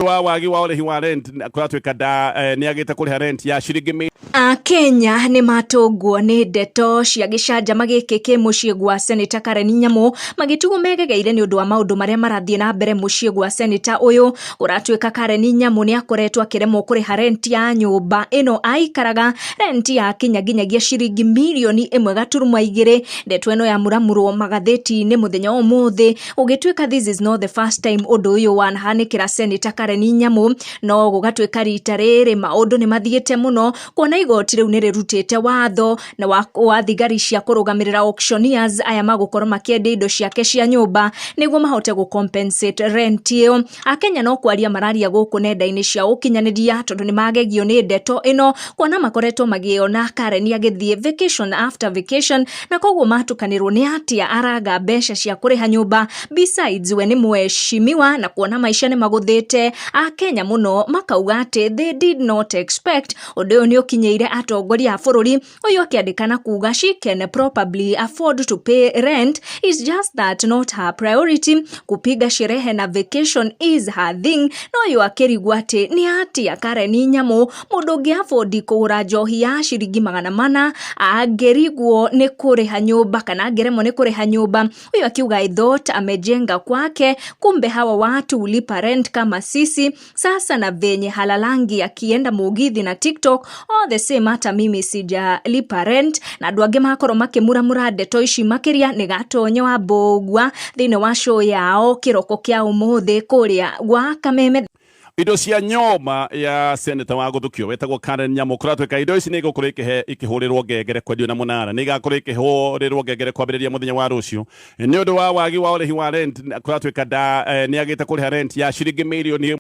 Wa wagi wa ũrĩhi wa rent, kũratuĩka nda nĩ agĩte kũrĩha rent ya ciringi Akenya nĩ matũngwo nĩ ndeto cia gĩcanjama gĩkĩ kĩ mũciĩ gwa Seneta Karen Nyamu, magĩtigwo megegeire nĩ ũndũ wa maũndũ marĩa marathiĩ na mbere mũciĩ gwa seneta ũyũ. Kũratuĩka Karen Nyamu nĩ akoretwo akĩremwo kũrĩha rent ya nyũmba ĩno aikaraga, rent ya kinya nginyagia ciringi mirioni 1.2. Ndeto ĩno yamuramurwo magathĩti-inĩ mũthenya wa ũmũthĩ, gũgĩtuĩka this is not the first time ũndũ ũyũ wanahanĩkĩra Seneta Karen Nyamu, no gũgatuĩka rita rĩrĩ maũndũ nĩ mathiĩte mũno, kuona igoti rĩu nĩ rĩrutĩte watho na wa thigari cia kũrũgamĩrĩra auctioneers aya magũkorwo makĩendia indo ciake cia nyũmba nĩguo mahote gũ compensate rent ĩyo. Akenya no kwaria mararia gũkũ nenda-inĩ cia ũkinyanĩria, tondũ nĩ magegio nĩ ndeto ĩno, kuona makoretwo magĩona Karen agĩthiĩ vacation after vacation, na koguo matukanĩrwo nĩ atĩa araga mbeca cia kũrĩha nyũmba. Besides, we nĩ mheshimiwa, na kuona maica nĩ magũthĩte, Akenya mũno makauga atĩ they did not expect ũndũ ũyũ nĩ ũkinyĩire atongoria a bũrũri ũyũ. Akĩandĩka na kuga, "She can probably afford to pay rent, is just that not her priority. Kupiga sherehe na vacation is her thing." No ũyũ akĩrigwo atĩ nĩ atĩa Karen Nyamu, mũndũ ũngĩ afford kũgũra njohi ya ciringi 400, angĩrigwo nĩ kũrĩha nyũmba kana angĩremwo nĩ kũrĩha nyũmba. Huyu akiuga, "I thought amejenga kwake, kumbe hawa watu hulipa rent kama sisi. Sasa na venye halalangi akienda mugithi na TikTok, all the same, hata mimi sijalipa rent." Na andũ angĩ makorwo makĩmuramura ndeto ici makĩria nĩ Gatonyo wa Mbũgua thĩinĩ wa show yao kĩroko kĩa ũmũthĩ kũrĩa gwa Kameme. Indo cia nyoma ya seneta wa guthukio wetagwo Karen Nyamu, kũratuĩka indo ici nĩ igũkorwo ikĩhũrĩrwo ngengere kwendio na mũnara, nĩ igakorwo ikĩhũrĩrwo ngengere kwambĩrĩria mũthenya wa rũciũ nĩ ũndũ wa wagi wa ũrĩhi wa rent. Kũratuĩka nda nĩ agĩte kũrĩha rent ya ciringi mirioni